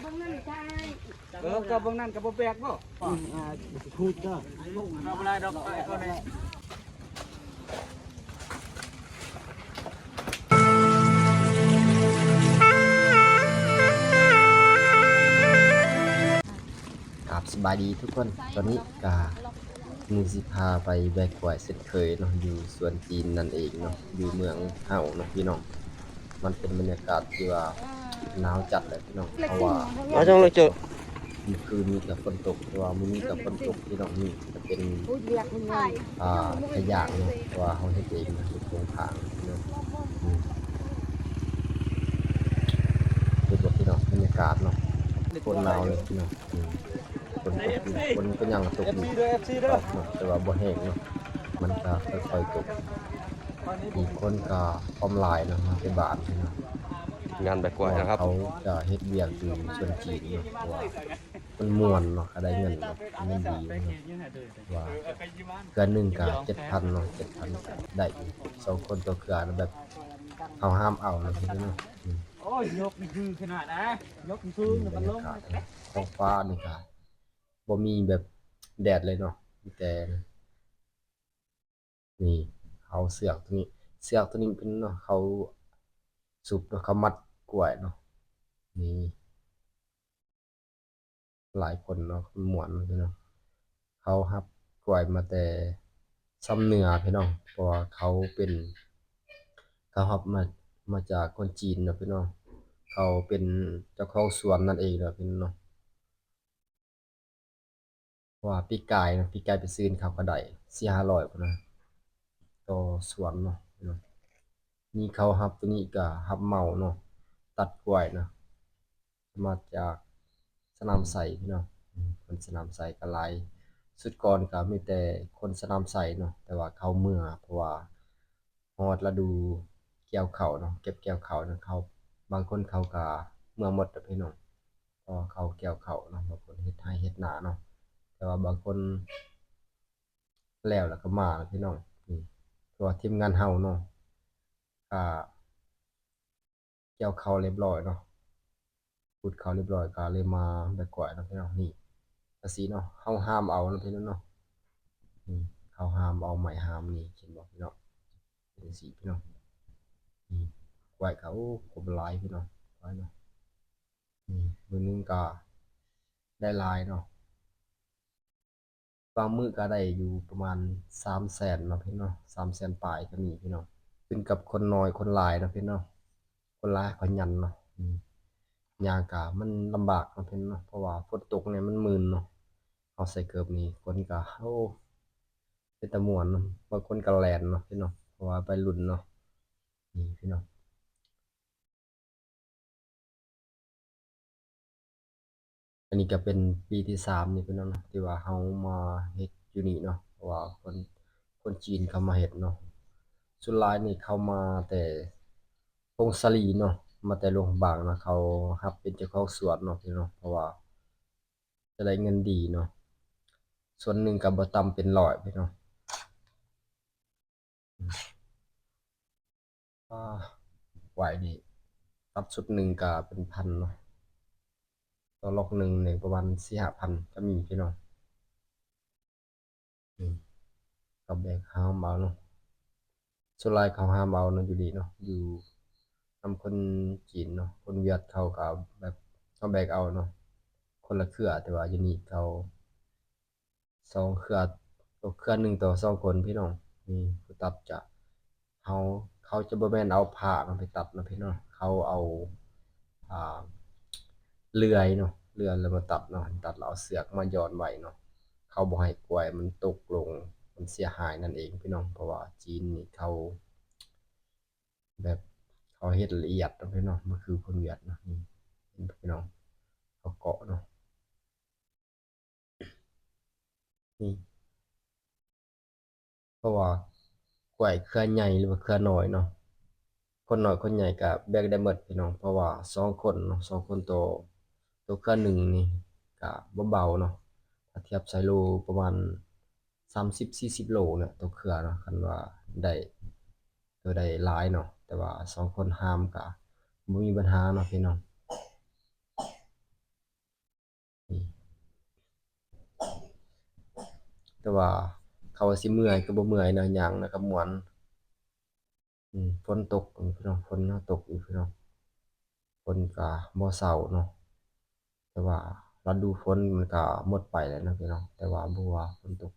ເອີ ກໍເບິ່ງນັ້ນກໍບໍ່ແບກບໍ່? ອືມ ອ່າ ຂູດເດີ ເອົາບໍ່ໄດ້ດອກ ໄປເອົາແດ່. ກາບສະບາຍດີທຸກຄົນ ຕອນນີ້ກະມື້ຊິພາໄປແບກກ້ວຍເຊັ່ນເຄີຍເນາະ ຢູ່ສວນຈີນນັ້ນເອງເນາະ ຢູ່ເມືອງເຮົາເນາະພີ່ນ້ອງ. ມັນເປັນບັນຍາກາດທີ່ວ່າໜາວຈັດແຫຼະພີ່ນ້ອງ ເພາະວ່າ ມາຈັ່ງເລີຍເຈົ້າ ມື້ຄືນນີ້ກະຝົນຕົກ ແຕ່ວ່າມື້ນີ້ກະຝົນຕົກພີ່ນ້ອງ. ນີ້ກະເປັນ ອ່າ ຂະຫຍາງເນາະ ເພາະວ່າເຮົາເຮັດເອງນະ ເຮັດໂຄງຂາງເນາະ. ອືມ ເຫັນບໍ່ພີ່ນ້ອງ ບັນຍາກາດເນາະ ໂຄດໜາວເລີຍພີ່ນ້ອງ. ອືມ ຝົນຕົກຢູ່ ຝົນກໍຍັງຕົກຢູ່ ແຕ່ວ່າບໍ່ແຮງເນາະ ມັນກະຄ່ອຍໆຕົກ. ມີຄົນກະຄວາມຫຼາຍເນາະ ມາແຕ່ບ້ານເນາະ ງານແບກກ້ວຍນະຄັບ ເຂົາຈະເຮັດວຽກຢູ່ສວນຈີນເນາະ ເພາະວ່າມັນມ່ວນເນາະ ກະໄດ້ເງິນເນາະ ເງິນດີເນາະ. ວ່າເທື່ອໜຶ່ງກະເຈັດພັນເນາະ ເຈັດພັນກະໄດ້ຢູ່ ສອງຄົນຕໍ່ເທື່ອນະ ແບບເຮົາຫ້າມເອົານະ ເຫັນເນາະ. ອືມ ໂອ້ຍ ຍົກນີ້ຄືຂະໜາດນະ ຍົກສູງ ນີ້ບັນຍາກາດນະ ທ້ອງຟ້ານີ້ກະບໍ່ມີແບບແດດເລີຍເນາະ ມີແຕ່ ນີ້ ເອົາເຊືອກໂຕນີ້ ເຊືອກໂຕນີ້ເປັນເນາະ ເຂົາສູບເນາະ ເຂົາມັດກ້ວຍເນາະ. ນີ້ ຫຼາຍຄົນເນາະ ມ່ວນເນາະ ເຂົາຮັບກ້ວຍມາແຕ່ຊຳເໜືອພີ່ນ້ອງ ເພາະວ່າເຂົາເປັນ ເຂົາຮັບມາ ມາຈາກຄົນຈີນເນາະພີ່ນ້ອງ ເຂົາເປັນເຈົ້າຂອງສວນນັ້ນເອງເນາະພີ່ນ້ອງ. ເພາະວ່າປີກາຍເນາະ ປີກາຍໄປຊື້ເຂົາກະໄດ້ສີ່ຫ້າຮ້ອຍພຸ້ນນະ ຕໍ່ສວນເນາະ. ນີ້ເຂົາຮັບໂຕນີ້ກະຮັບເໝົາເນາະ ຕັດກ້ວຍເນາະ ມາຈາກສະໜາມໄຊພີ່ນ້ອງ. ອືມ ຄົນສະໜາມໄຊກະຫຼາຍ ຊຸດກ່ອນກະມີແຕ່ຄົນສະໜາມໄຊເນາະ ແຕ່ວ່າເຂົາເມືອ ເພາະວ່າຮອດລະດູກ່ຽວເຂົ້າເນາະ ເກັບກ່ຽວເຂົ້າເນາະ ເຂົາ ບາງຄົນເຂົາກະເມືອໝົດແລ້ວພີ່ນ້ອງ. ເພາະວ່າເຂົາກ່ຽວເຂົ້າເນາະ ບາງຄົນເຮັດໄຮ່ເຮັດນາເນາະ ແຕ່ວ່າບາງຄົນແລ້ວ ແລ້ວກະມາແລ້ວພີ່ນ້ອງ. ນີ້ ເພາະວ່າທີມງານເຮົາເນາະ ກະກ່ຽວເຂົ້າລຽບຮ້ອຍເນາະ ຂຸດເຂົ້າລຽບຮ້ອຍ ກະເລີຍມາແບກກ້ວຍເນາະພີ່ນ້ອງ. ນີ້ ຈັ່ງຊີ້ເນາະ ເຮົາຫ້າມເອົາເນາະພີ່ນ້ອງເນາະ. ນີ້ ເຂົາຫ້າມເອົາໄມ້ຫ້າມນີ້ ເຫັນບໍ່ພີ່ນ້ອງ ເປັນຈັ່ງຊີ້ພີ່ນ້ອງ. ນີ້ ກ້ວຍກະ ໂອ້ ໂຄດຫຼາຍພີ່ນ້ອງ ຫຼາຍເນາະ. ອືມ ມື້ໜຶ່ງກະໄດ້ຫຼາຍເນາະ ບາງມື້ກະໄດ້ຢູ່ປະມານສາມແສນເນາະພີ່ນ້ອງ ສາມແສນປາຍກະມີພີ່ນ້ອງ. ຂຶ້ນກັບຄົນໜ້ອຍຄົນຫຼາຍເນາະພີ່ນ້ອງ ຄົນຫຼາຍຂະຫຍັນເນາະ. ອືມ ຍ່າງກະມັນລຳບາກເນາະພີ່ນ້ອງ ເພາະວ່າຝົນຕົກນີ້ມັນມື່ນເນາະ ເຮົາໃສ່ເກີບນີ້ ຄົນກະ ໂອ້ ເປັນຕາມ່ວນເນາະ ບາງຄົນກະແລ່ນເນາະພີ່ນ້ອງ ເພາະວ່າໄວລຸ້ນເນາະ. ນີ້ພີ່ນ້ອງ ອັນນີ້ກະເປັນປີທີສາມນີ້ພີ່ນ້ອງເນາະ ທີ່ວ່າເຮົາມາເຮັດຢູ່ນີ້ເນາະ ເພາະວ່າຄົນ ຄົນຈີນເຂົາມາເຮັດເນາະ. ສ່ວນຫຼາຍນີ້ເຂົາມາແຕ່ຜົ້ງສາລີເນາະ ມາແຕ່ຫຼວງພະບາງເນາະ ເຂົາຮັບເປັນເຈົ້າຂອງສວນເນາະພີ່ນ້ອງ ເພາະວ່າຈະໄດ້ເງິນດີເນາະ ສ່ວນໜຶ່ງກະບໍ່ຕ່ຳເປັນຮ້ອຍພີ່ນ້ອງ. ອາ ໄວ້ນີ້ ຕັດຊຸດໜຶ່ງກະເປັນພັນເນາະ ຕໍ່ລັອກໜຶ່ງນີ້ປະມານສີ່ຫ້າພັນກະມີພີ່ນ້ອງ. ອືມ ກະແບກຫາມເອົາເນາະ ສ່ວນຫຼາຍເຂົາຫາມເອົາເນາະ ຢູ່ນີ້ເນາະ ຢູ່ນຳຄົນຈີນເນາະ ຄົນຫວຽດເຂົາກະແບບ ເຂົາແບກເອົາເນາະ ຄົນລະເຄືອ ແຕ່ວ່າຢູ່ນີ້ເຂົາ ສອງເຄືອ ຕົກເຄືອໜຶ່ງຕໍ່ສອງຄົນພີ່ນ້ອງ. ນີ້ຜູ້ຕັດກະ ເຮົາ ເຂົາຈະບໍ່ແມ່ນເອົາພ້າເນາະໄປຕັດເນາະພີ່ນ້ອງ ເຂົາເອົາ ອ່າ ເລື່ອຍເນາະ ເລື່ອຍແລ້ວມາຕັດເນາະ ຕັດແລ້ວເອົາເຊືອກມາຢ່ອນໄວ້ເນາະ. ເຂົາບໍ່ໃຫ້ກ້ວຍມັນຕົກລົງ ມັນເສຍຫາຍນັ້ນເອງພີ່ນ້ອງ ເພາະວ່າຈີນນີ້ເຂົາ ແບບ ເຂົາເຮັດລະອຽດເນາະພີ່ນ້ອງ ບໍ່ຄືຄົນຫວຽດເນາະ. ນີ້ ເຫັນບໍ່ພີ່ນ້ອງ ເຂົາເກາະເນາະ. ນີ້ ເພາະວ່າກ້ວຍເຄືອໃຫຍ່ ຫຼືວ່າເຄືອນ້ອຍເນາະ ຄົນນ້ອຍຄົນໃຫຍ່ກະແບກໄດ້ໝົດພີ່ນ້ອງ ເພາະວ່າສອງຄົນເນາະ ສອງຄົນຕໍ່ ຕໍ່ເຄືອໜຶ່ງນີ້ກະບໍ່ເບົາເນາະ ຖ້າທຽບໃສ່ໂລປະມານສາມສິບສີ່ສິບໂລເນາະ ຕໍ່ເຄືອເນາະ ຄັນວ່າໄດ້ ໂຕໄດ້ຫຼາຍເນາະ ແຕ່ວ່າສອງຄົນຫາມກະບໍ່ມີບັນຫາເນາະພີ່ນ້ອງ. ແຕ່ວ່າເຂົາວ່າຊິເມື່ອຍກໍບໍ່ເມື່ອຍນະ ຍ່າງນະກໍມ່ວນ. ອືມ ຝົນຕົກ ອືມ ພີ່ນ້ອງ ຝົນເນາະ ຕົກຢູ່ ພີ່ນ້ອງ ຝົນກໍບໍ່ເຊົາເນາະ. ແຕ່ວ່າລະດູຝົນມັນກໍໝົດໄປແລ້ວເນາະ ພີ່ນ້ອງ ແຕ່ວ່າບໍ່ວ່າຝົນຕົກ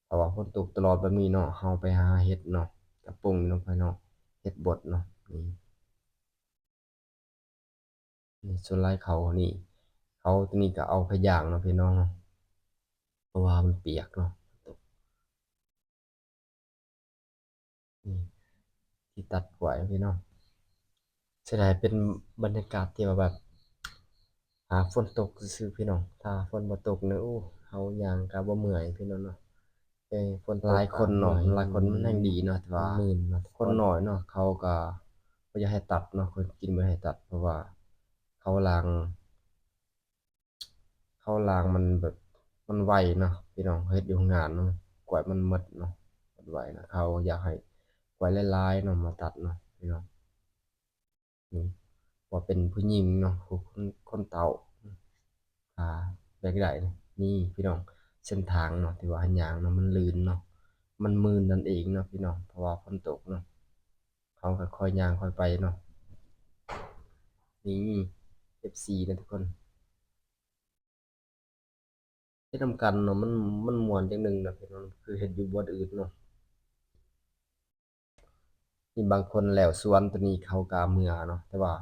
ຖ້າວ່າຝົນຕົກຕະຫຼອດແບບນີ້ເນາະ ເຮົາໄປຫາເຫັດເນາະ ກະປົງຢູ່ເນາະ ພີ່ນ້ອງ ເຫັດບົດເນາະ. ນີ້ ນີ້ ສ່ວນຫຼາຍເຂົານີ້ ເຂົາຕົວນີ້ກໍເອົາຜ້າຢາງເນາະ ພີ່ນ້ອງເນາະ ເພາະວ່າມັນປຽກເນາະ. ນີ້ ທີ່ຕັດກ້ວຍ ພີ່ນ້ອງ ເສຍດາຍ ເປັນບັນຍາກາດທີ່ວ່າແບບ ຖ້າຝົນຕົກຊື່ໆ ພີ່ນ້ອງ ຖ້າຝົນບໍ່ຕົກນີ້ ໂອ້ ເຮົາຍ່າງກໍບໍ່ເມື່ອຍ ພີ່ນ້ອງເນາະ. ເອີ ຝົນຕົກຫຼາຍຄົນເນາະ ຫຼາຍຄົນມັນແຮ່ງດີເນາະ ແຕ່ວ່າຄົນນ້ອຍເນາະ ເຂົາກໍບໍ່ຢາກໃຫ້ຕັດເນາະ ຄົນຈີນບໍ່ໃຫ້ຕັດ ເພາະວ່າເຂົາລ້າງ ເຂົາລ້າງມັນແບບ ມັນໄວເນາະ ພີ່ນ້ອງ ເຮັດຢູ່ໂຮງງານເນາະ ກ້ວຍມັນໝົດເນາະ ໝົດໄວເນາະ. ເຂົາຢາກໃຫ້ກ້ວຍຫຼາຍໆເນາະ ມາຕັດເນາະ ພີ່ນ້ອງ. ນີ້ ວ່າເປັນຜູ້ຍິງເນາະ ຜູ້ຄົນ ຄົນເຖົ້າ ອ່າ ແບກໄດ້. ນີ້ ພີ່ນ້ອງ ເສັ້ນທາງເນາະ ທີ່ວ່າໃຫ້ຍ່າງເນາະ ມັນລື່ນເນາະ ມັນມື່ນນັ້ນເອງເນາະ ພີ່ນ້ອງ ເພາະວ່າຝົນຕົກເນາະ. ເຮົາກໍຄ່ອຍຍ່າງຄ່ອຍໄປເນາະ. ນີ້ ເອັຟຊີນະທຸກຄົນ ເຮັດນຳກັນເນາະ ມັນ ມັນມ່ວນຈັ່ງໜຶ່ງນະ ພີ່ນ້ອງ ຄືເຮັດຢູ່ບ່ອນອື່ນເນາະ. ມີບາງຄົນແລ້ວສວນຕົວນີ້ເຂົາກະເມືອເນາະ ແຕ່ວ່າ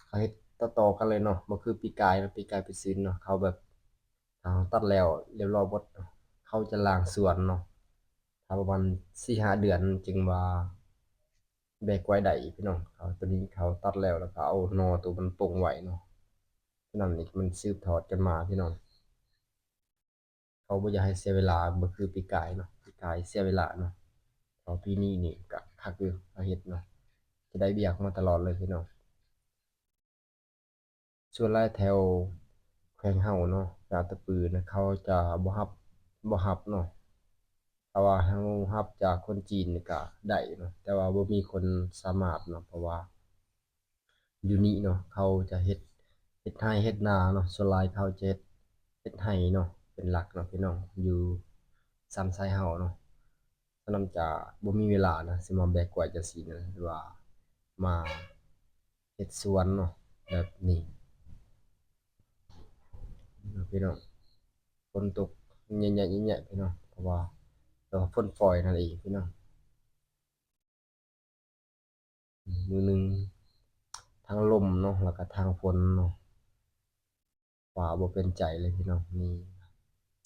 ເຂົາເຮັດຕໍ່ໆກັນເລີຍເນາະ ບໍ່ຄືປີກາຍເນາະ ປີກາຍໄປຊືນເນາະ ເຂົາແບບ ຖ້າເຮົາຕັດແລ້ວລຽບຮ້ອຍໝົດ ເຂົາຈະລ້າງສວນເນາະ ຖ້າປະມານສີ່ຫ້າເດືອນຈຶ່ງວ່າແບກໄວ້ໄດ້ ພີ່ນ້ອງ. ເຂົາ ຕົວນີ້ເຂົາຕັດແລ້ວ ແລ້ວກໍເອົາໜໍ່ຕົວມັນປົງໄວ້ເນາະ ສະນັ້ນນີ້ມັນສືບທອດກັນມາ ພີ່ນ້ອງ. ເຂົາບໍ່ຢາກໃຫ້ເສຍເວລາ ບໍ່ຄືປີກາຍເນາະ ປີກາຍເສຍເວລາເນາະ ເພາະປີນີ້ນີ້ກະຄັກຢູ່ ເຂົາເຮັດເນາະ ຈະໄດ້ວຽກມາຕະຫຼອດເລີຍ ພີ່ນ້ອງ. ສ່ວນຫຼາຍແຖວແຂວງເຮົາເນາະ ແຂວງອັດຕະປືນະ ເຂົາຈະບໍ່ຮັບ ບໍ່ຮັບເນາະ ຖ້າວ່າເຮົາຮັບຈາກຄົນຈີນນີ້ກະໄດ້ເນາະ ແຕ່ວ່າບໍ່ມີຄົນສາມາດເນາະ ເພາະວ່າ ຢູ່ນີ້ເນາະ ເຂົາຈະເຮັດ ເຮັດໄຮ່ເຮັດນາເນາະ ສ່ວນຫຼາຍເຂົາຈະເຮັດ ເຮັດໄຮ່ເນາະ ເປັນຫຼັກເນາະ ພີ່ນ້ອງ ຢູ່ຊານຊາຍເຮົາເນາະ. ສະນັ້ນຈະບໍ່ມີເວລານະ ຊິມາແບກກວາດຈັ່ງຊີ້ນະ ຫຼືວ່າມາເຮັດສວນເນາະ ແບບນີ້ເນາະ ພີ່ນ້ອງ. ຝົນຕົກແຍະໆ ພີ່ນ້ອງ ເພາະວ່າ ແຕ່ວ່າຝົນຝອຍນັ້ນເອງ ພີ່ນ້ອງ. ມື້ໜຶ່ງ ທັງລົມເນາະ ແລ້ວກະທັງຝົນເນາະ ຟ້າບໍ່ເປັນໃຈເລີຍ ພີ່ນ້ອງ. ນີ້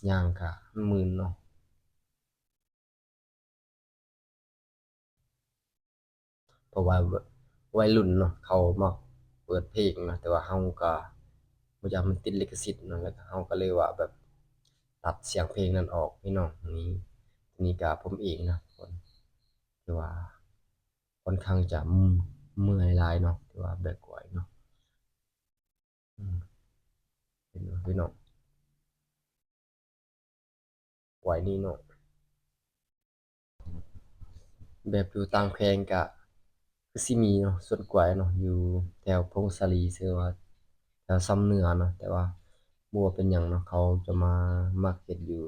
ຍ່າງກະມື່ນເນາະ ເພາະວ່າໄວລຸ້ນເນາະ ເຂົາມັກເປີດເພງເນາະ ແຕ່ວ່າເຮົາກະບໍ່ຢາກໃຫ້ມັນຕິດລິຂະສິດເນາະ ແລ້ວກະເຮົາກະເລີຍວ່າແບບຕັດສຽງເພງນັ້ນອອກ ພີ່ນ້ອງ. ນີ້ ນີ້ກະຜົມເອງນະ ທຸກຄົນ ຖືວ່າຂ້ອນຂ້າງຈະເມື່ອຍຫຼາຍເນາະ ຖືວ່າແບກກວາດເນາະ. ອືມ ເຫັນບໍ່ພີ່ນ້ອງ ກວາດນີ້ເນາະ ແບບຢູ່ຕ່າງແຂວງກະຄືຊິມີເນາະ ສວນກວາດເນາະ ຢູ່ແຖວຜົ້ງສາລີ ຫຼືວ່າແຖວຊຳເໜືອເນາະ ແຕ່ວ່າບໍ່ວ່າເປັນຫຍັງເນາະ ເຂົາຈະມາມັກເຮັດຢູ່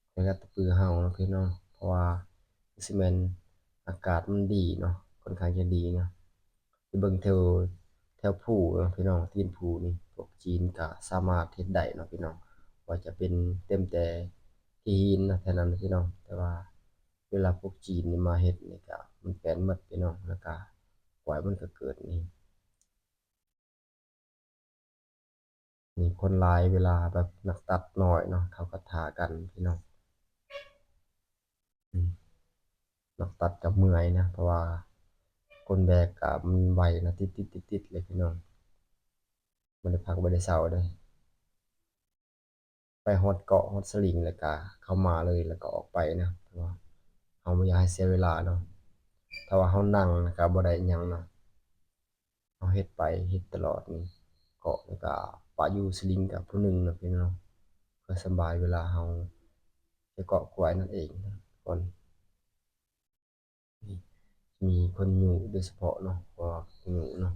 ແຂວງອັດຕະປືເຮົາເນາະ ພີ່ນ້ອງ ເພາະວ່າຄືຊິແມ່ນອາກາດມັນດີເນາະ ຂ້ອນຂ້າງຈະດີເນາະ. ໄປເບິ່ງແຖວ ແຖວພູເນາະ ພີ່ນ້ອງ ຕີນພູນີ້ ພວກຈີນກະສາມາດເຮັດໄດ້ເນາະ ພີ່ນ້ອງ ວ່າຈະເປັນເຕັມແຕ່ຂີ້ຫີນນະ ແຖວນັ້ນນະ ພີ່ນ້ອງ ແຕ່ວ່າເວລາພວກຈີນນີ້ມາເຮັດນີ້ກະມັນແປນໝົດ ພີ່ນ້ອງ ແລ້ວກະກວາດມັນກະເກີດນີ້. ມີຄົນຫຼາຍ ເວລາແບບນັກຕັດນ້ອຍເນາະ ເຂົາກໍຖ້າກັນ ພີ່ນ້ອງ. ອືມ ນັກຕັດກໍເມື່ອຍນະ ເພາະວ່າຄົນແບກກໍມັນໄວນະ ຕິດໆໆໆເລີຍ ພີ່ນ້ອງ ບໍ່ໄດ້ພັກບໍ່ໄດ້ເຊົາເດ້. ໄປຮອດເກາະຮອດສະລິງ ແລ້ວກະເຂົ້າມາເລີຍ ແລ້ວກະອອກໄປນະ ເພາະວ່າເຮົາບໍ່ຢາກໃຫ້ເສຍເວລາເນາະ. ຖ້າວ່າເຮົານັ່ງນະກະບໍ່ໄດ້ຫຍັງນະ ເຮົາເຮັດໄປເຮັດຕະຫຼອດນີ້ ເກາະ ແລ້ວກະປະຢູ່ສະລິງກັບຜູ້ໜຶ່ງນະ ພີ່ນ້ອງ ເພື່ອສະບາຍເວລາເຮົາໄປເກາະກວາຍນັ້ນເອງນະ ທຸກຄົນ. ນີ້ ມີຄົນຍູ້ໂດຍສະເພາະເນາະ ເພາະວ່າຍູ້ເນາະ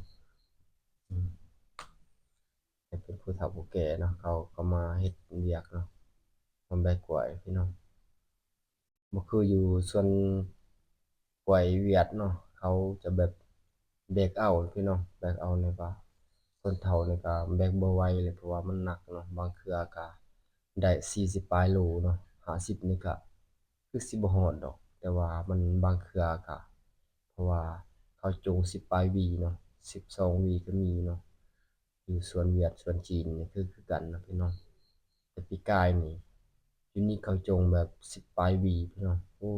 ອືມ ໃຫ້ເປັນຜູ້ເຖົ້າຜູ້ແກ່ເນາະ ເຂົາກໍມາເຮັດວຽກເນາະ ມາແບກກວາຍ ພີ່ນ້ອງ. ບໍ່ຄືຢູ່ສວນ ກວຍຫວຽດເນາະ ເຂົາຈະແບບແບກເອົາພີ່ນ້ອງ ແບກເອົານີ້ກະ ຄົນເຖົ້ານີ້ກະແບກບໍ່ໄຫວເລີຍ ເພາະວ່າມັນໜັກເນາະ ບາງເທື່ອກະໄດ້ສີ່ສິບປາຍໂລເນາະ ຫ້າສິບນີ້ກະຄືຊິບໍ່ຮອດດອກ ແຕ່ວ່າມັນບາງເທື່ອກະ ເພາະວ່າເຂົາຈູງສິບປາຍຫວີເນາະ ສິບສອງຫວີກະມີເນາະ. ຢູ່ສວນຫວຽດສວນຈີນນີ້ຄື ຄືກັນນະພີ່ນ້ອງ ແຕ່ປີກາຍນີ້ ຢູ່ນີ້ເຂົາຈົ່ງແບບສິບປາຍຫວີພີ່ນ້ອງ ໂອ້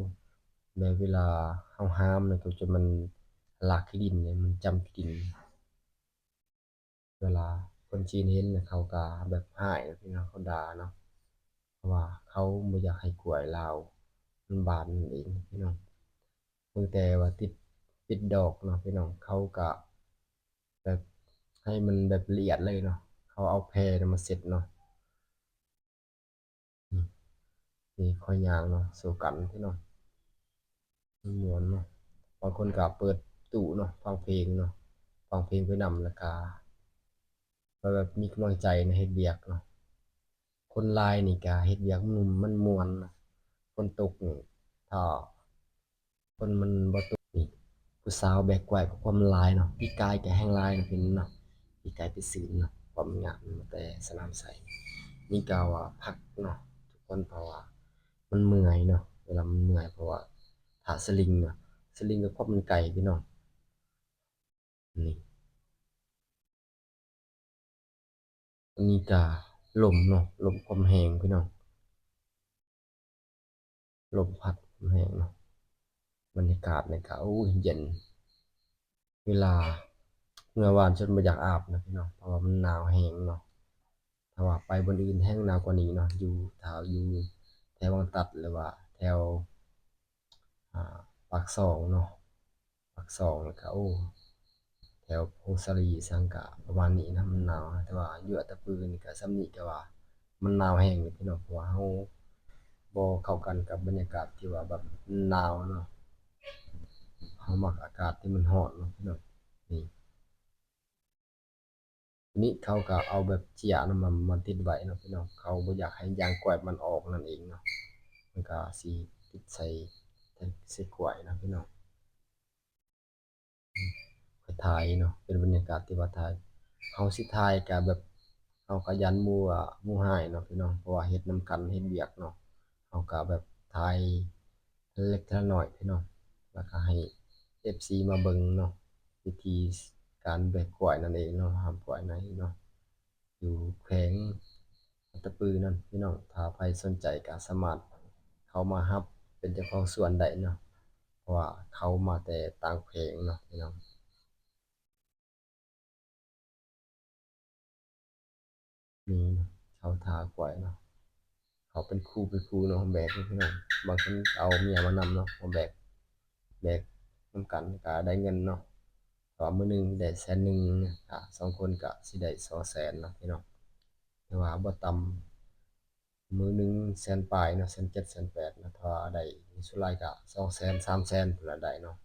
ແບບເວລາເຮົາຫາມນະ ກໍຈະມັນລາກຂີ້ດິນນີ້ ມັນຈຳຂີ້ດິນ ເວລາຄົນຈີນເຫັນນະ ເຂົາກະແບບຮ້າຍນະພີ່ນ້ອງ ເຂົາດ່າເນາະ ເພາະວ່າເຂົາບໍ່ຢາກໃຫ້ກ້ວຍລາວມັນບານນັ້ນເອງພີ່ນ້ອງ ເບິ່ງແຕ່ວ່າຕິດ ຕິດດອກເນາະພີ່ນ້ອງ ເຂົາກະ ແບບໃຫ້ມັນແບບລະອຽດເລີຍເນາະ ເຂົາເອົາແພນະມາເຊັດເນາະ ນີ້ ນີ້ຂ້ອຍຍ່າງເນາະ ໂຊກັນພີ່ນ້ອງ ມ່ວນເນາະ ບາງຄົນກະເປີດຕູ້ເນາະ ຟັງເພງເນາະ ຟັງເພງໄປນຳ ແລ້ວກະ ແບບ ແບບມີກຳລັງໃຈໃນເຮັດວຽກເນາະ ຄົນລາວນີ້ກະເຮັດວຽກມັນ ມັນມ່ວນເນາະ ຝົນຕົກນີ້ ຖ້າ ຄົນມັນບໍ່ຕົກນີ້ ຜູ້ສາວແບກກ້ວຍ ເພາະຄວາມມັນຫຼາຍເນາະ ປີກາຍກະແຮ່ງຫຼາຍເນາະພີ່ນ້ອງເນາະ ປີກາຍໄປຊື້ເນາະ ຄວາມງາມມາແຕ່ສະໜາມໄຊ ນີ້ກະວ່າພັກເນາະທຸກຄົນ ເພາະວ່າມັນເມື່ອຍເນາະ ເວລາມັນເມື່ອຍ ເພາະວ່າຖ້າສະລິງເນາະ ສະລິງກັບຄວາມມັນໄກພີ່ນ້ອງ ນີ້ ອັນນີ້ກະລົມເນາະ ລົມຄວາມແຮງພີ່ນ້ອງ ລົມພັດຄວາມແຮງເນາະ ບັນຍາກາດນີ້ກະ ໂອ້ຍ ເຢັນ ເວລາເມື່ອວານຈົນບໍ່ຢາກອາບນະພີ່ນ້ອງ ເພາະວ່າມັນໜາວແຮງເນາະ ຖ້າວ່າໄປບ່ອນອື່ນແຮ່ງໜາວກວ່ານີ້ເນາະ ຢູ່ ຖ້າຢູ່ແຖວວັງຕັດ ຫຼືວ່າແຖວ ອ່າ ປາກຊ່ອງເນາະ ປາກຊ່ອງ ແລ້ວກະ ໂອ້ ແຖວຜົ້ງສາລີສັງກະປະມານນີ້ນະ ມັນໜາວນະ ແຕ່ວ່າຢູ່ອັດຕະປືນີ້ກະສ່ຳນີ້ກະວ່າມັນໜາວແຮງເລີຍພີ່ນ້ອງ ເພາະວ່າເຮົາບໍ່ເຂົ້າກັນກັບບັນຍາກາດທີ່ວ່າແບບໜາວເນາະ ເຮົາມັກອາກາດທີ່ມັນຮ້ອນເນາະພີ່ນ້ອງ ນີ້ ນີ້ເຂົາກະເອົາແບບເຈ້ຍນະ ມາ ມາຕິດໄວ້ເນາະພີ່ນ້ອງ ເຂົາບໍ່ຢາກໃຫ້ຢາງກ້ວຍມັນອອກນັ້ນເອງເນາະ ມັນກະຊິຕິດໃສ່ ໃສ່ກ້ວຍເນາະພີ່ນ້ອງ ຂ້ອຍຖ່າຍເນາະ ເປັນບັນຍາກາດທີ່ວ່າຖ່າຍ ເຮົາຊິຖ່າຍກະແບບ ເຮົາກະຢ້ານໝູ່ ໝູ່ຮ້າຍເນາະພີ່ນ້ອງ ເພາະວ່າເຮັດນຳກັນ ເຮັດວຽກເນາະ ເຮົາກະແບບຖ່າຍ ເລັກເລັກນ້ອຍພີ່ນ້ອງ ແລ້ວກະໃຫ້ເອັຟຊີມາເບິ່ງເນາະ ວິທີການແບກກ້ວຍນັ້ນເອງເນາະ ຫາມກ້ວຍນັ້ນເອງເນາະ ຢູ່ແຂວງອັດຕະປືນັ້ນພີ່ນ້ອງ ຖ້າໃຜສົນໃຈກະສາມາດເຂົ້າມາຮັບເປັນເຈົ້າຂອງສວນໄດ້ເນາະ ເພາະວ່າເຂົາມາແຕ່ຕ່າງແຂວງເນາະພີ່ນ້ອງ. ນີ້ເນາະ ເຂົາຖ້າກ້ວຍເນາະ ເຂົາເປັນຄູ່ເປັນຄູ່ເນາະ ແບກເນາະພີ່ນ້ອງ ບາງຄົນເອົາເມຍມານຳເນາະ ເອົາແບກ ແບກນຳກັນກະໄດ້ເງິນເນາະ ຖ້າວ່າມື້ໜຶ່ງໄດ້ແສນໜຶ່ງ ຖ້າສອງຄົນກະຊິໄດ້ສອງແສນເນາະພີ່ນ້ອງ ແຕ່ວ່າບໍ່ຕ່ຳ ມື້ໜຶ່ງແສນປາຍເນາະ ແສນເຈັດ ແສນແປດເນາະ ຖ້າໄດ້ ສ່ວນຫຼາຍກະສອງແສນ ສາມແສນພຸ້ນລະໄດ້ເນາະ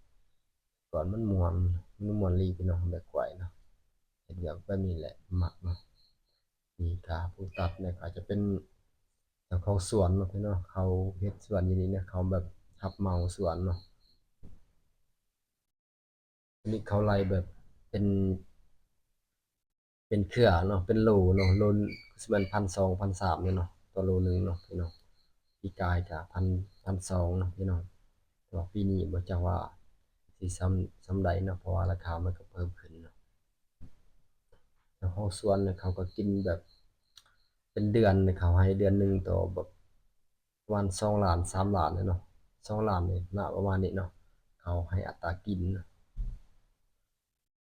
ກ່ອນມັນມ່ວນ ມັນມ່ວນອີ່ຫຼີພີ່ນ້ອງ ແບກກ້ວຍເນາະ ເຮັດວຽກແບບນີ້ແຫຼະ ມັກເນາະ ນີ້ກະຜູ້ຕັດນີ້ກະຈະເປັນເຈົ້າຂອງສວນເນາະພີ່ນ້ອງ ເຂົາເຮັດສວນຢູ່ນີ້ນະ ເຂົາແບບຮັບເໝົາສວນເນາະ ອັນນີ້ເຂົາໄລ່ແບບເປັນ ເປັນເຄືອເນາະ ເປັນໂລເນາະ ໂລ ຊິແມ່ນພັນສອງ ພັນສາມນີ້ເນາະ ຕໍ່ໂລໜຶ່ງເນາະພີ່ນ້ອງ ປີກາຍກະພັນ ພັນສອງເນາະພີ່ນ້ອງ ແຕ່ວ່າປີນີ້ບໍ່ຈັກວ່າຊິສ່ຳ ສ່ຳໃດເນາະ ເພາະວ່າລາຄາມັນກະເພີ່ມຂຶ້ນເນາະ ແລ້ວເຮົາສວນເຂົາກະກິນແບບ ເປັນເດືອນເຂົາໃຫ້ເດືອນໜຶ່ງຕໍ່ແບບ ປະມານສອງລ້ານ ສາມລ້ານເນາະ ສອງລ້ານນີ້ນະ ປະມານນີ້ເນາະ ເຂົາໃຫ້ອັດຕາກິນເນາະ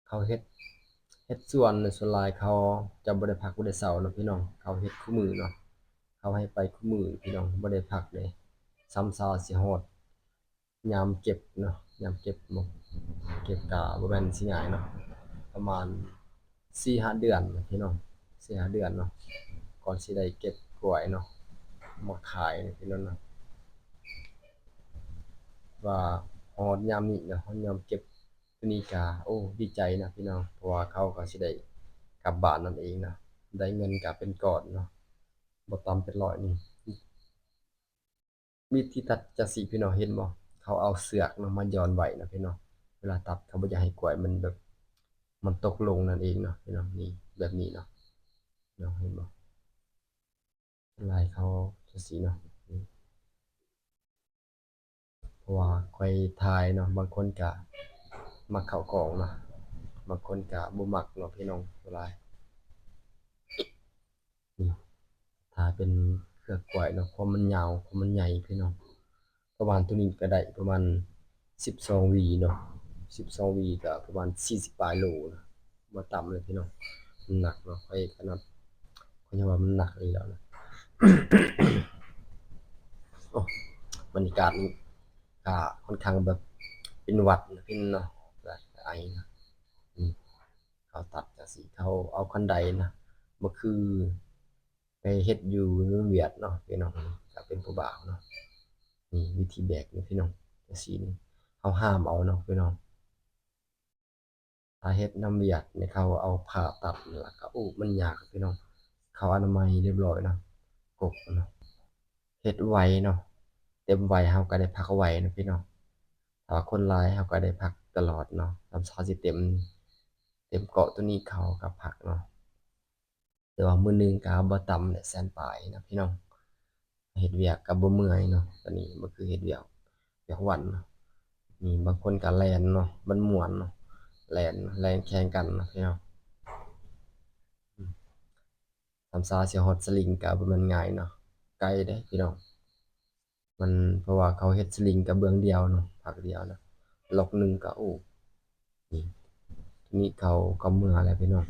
ເຂົາເຮັດ ເຮັດສວນ ສ່ວນຫຼາຍເຂົາຈະບໍ່ໄດ້ພັກບໍ່ໄດ້ເຊົາເນາະພີ່ນ້ອງ ເຂົາເຮັດຄູ່ມື້ເນາະ ເຂົາໃຫ້ໄປຄູ່ມື້ພີ່ນ້ອງ ບໍ່ໄດ້ພັກເດ້ ສ່ຳຊາຊິຮອດ ຍາມເກັບເນາະ ຍາມເກັບໝົດ ເກັບກະບໍ່ແມ່ນຊິງ່າຍເນາະ ປະມານສີ່ຫ້າເດືອນພີ່ນ້ອງ ສີ່ຫ້າເດືອນເນາະ ກ່ອນຊິໄດ້ເກັບກ້ວຍເນາະ ມາຂາຍພີ່ນ້ອງເນາະ ວ່າຮອດຍາມນີ້ເນາະ ຮອດຍາມເກັບ ໂຕນີ້ກະ ໂອ້ ດີໃຈນະພີ່ນ້ອງ ເພາະວ່າເຂົາກະຊິໄດ້ກັບບ້ານນັ້ນເອງເນາະ ໄດ້ເງິນກະເປັນກ້ອນເນາະ ບໍ່ຕ່ຳເປັນຮ້ອຍໜຶ່ງ ວິທີຕັດຈັ່ງຊີ້ພີ່ນ້ອງ ເຫັນບໍ່? ເຂົາເອົາເຊືອກເນາະມາຢ່ອນໄວ້ເນາະພີ່ນ້ອງ. ເວລາຕັດເຂົາບໍ່ຢາກໃຫ້ກ້ວຍມັນແບບ ມັນຕົກລົງນັ້ນເອງເນາະພີ່ນ້ອງ. ນີ້ ແບບນີ້ເນາະ ເນາະ ເຫັນບໍ່? ສ່ວນຫຼາຍເຂົາຈັ່ງຊີ້ເນາະ ນີ້ ເພາະວ່າຂ້ອຍຖ່າຍເນາະ ບາງຄົນກະມັກເຂົ້າກ້ອງເນາະ ບາງຄົນກະບໍ່ມັກເນາະພີ່ນ້ອງ. ສ່ວນຫຼາຍ ນີ້ ຖ້າເປັນເຄືອກ້ວຍເນາະ ຄວາມມັນຍາວ ຄວາມມັນໃຫຍ່ພີ່ນ້ອງ. ປະມານໂຕນີ້ກະໄດ້ປະມານສິບສອງຫວີເນາະ ສິບສອງຫວີກະປະມານສີ່ສິບປາຍໂລເນາະ ບໍ່ຕ່ຳເລີຍພີ່ນ້ອງ. ມັນໜັກເນາະ ຂ້ອຍຂະໜາດ ຂ້ອຍຍັງວ່າມັນໜັກອີ່ຫຼີແລ້ວນະ. ໂອ້ ບັນຍາກາດນີ້ກະຄ່ອນຂ້າງແບບເປັນຫວັດນະພີ່ນ້ອງເນາະ ກະໄອນະ. ນີ້ ເຂົາຕັດຈັ່ງຊີ້ ເຂົາເອົາຄັນໄດນະ ບໍ່ຄືໄປເຮັດຢູ່ເມືອງຫວຽດເນາະພີ່ນ້ອງ ກະເປັນຜູ້ບ່າວເນາະ. ນີ້ ວິທີແບກນີ້ພີ່ນ້ອງ ຈັ່ງຊີ້ນີ້ ເຮົາຫາມເອົາເນາະພີ່ນ້ອງ. ຖ້າເຮັດນຳຫວຽດນີ້ ເຂົາເອົາຜ້າຕັດ ແລ້ວກະ ໂອ້ ມັນຍາກພີ່ນ້ອງ. ເຂົາອະນາໄມຮຽບຮ້ອຍເນາະ ກົກເນາະ ເຮັດໄວເນາະ ເຕັມໄວເຮົາກະໄດ້ພັກໄວເນາະພີ່ນ້ອງ. ຖ້າວ່າຄົນຫຼາຍເຮົາກະໄດ້ພັກຕະຫຼອດເນາະ ຕາມເຊົ້າຊິເຕັມ ເຕັມເກາະໂຕນີ້ເຂົາກະພັກເນາະ. ແຕ່ວ່າມື້ໜຶ່ງກະບໍ່ຕ່ຳແຫຼະແສນປາຍນະພີ່ນ້ອງ. ເຮັດວຽກກະບໍ່ເມື່ອຍເນາະ ຕອນນີ້ບໍ່ຄືເຮັດວຽກ ວຽກວັນເນາະ. ນີ້ບາງຄົນກະແລ່ນເນາະ ມັນມ່ວນເນາະ ແລ່ນ ແລ່ນແຂ່ງກັນເນາະພີ່ນ້ອງ. ສາມສາວຊິຮອດສະລິງກະບໍ່ແມ່ນງ່າຍເນາະ ໄກເດ້ພີ່ນ້ອງ. ມັນ ເພາະວ່າເຂົາເຮັດສະລິງກະເບື້ອງດຽວເນາະ ພາກດຽວນະ ລັອກໜຶ່ງກະ ໂອ້ ນີ້ ນີ້ເຂົາ ເຂົາເມືອແລ້ວພີ່ນ້ອງ.